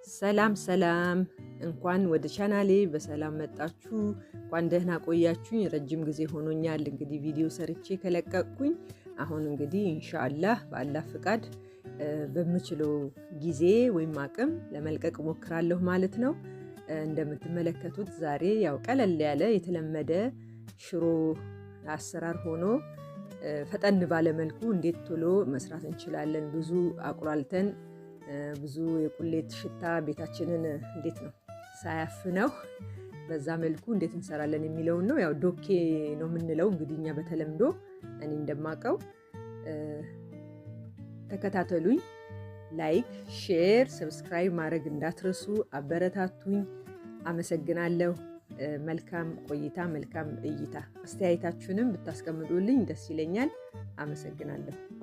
ሰላም ሰላም፣ እንኳን ወደ ቻናሌ በሰላም መጣችሁ። እንኳን ደህና ቆያችሁኝ። ረጅም ጊዜ ሆኖኛል እንግዲህ ቪዲዮ ሰርቼ ከለቀቅኩኝ። አሁን እንግዲህ ኢንሻአላህ በአላህ ፍቃድ በምችለው ጊዜ ወይም አቅም ለመልቀቅ እሞክራለሁ ማለት ነው። እንደምትመለከቱት ዛሬ ያው ቀለል ያለ የተለመደ ሽሮ አሰራር ሆኖ ፈጠን ባለ መልኩ እንዴት ቶሎ መስራት እንችላለን፣ ብዙ አቁላልተን ብዙ የቁሌት ሽታ ቤታችንን እንዴት ነው ሳያፍነው በዛ መልኩ እንዴት እንሰራለን የሚለውን ነው። ያው ዶኬ ነው የምንለው እንግዲህ እኛ በተለምዶ እኔ እንደማቀው። ተከታተሉኝ። Like፣ share፣ subscribe ማድረግ እንዳትረሱ። አበረታቱኝ። አመሰግናለሁ። መልካም ቆይታ፣ መልካም እይታ። አስተያየታችሁንም ብታስቀምጡልኝ ደስ ይለኛል። አመሰግናለሁ።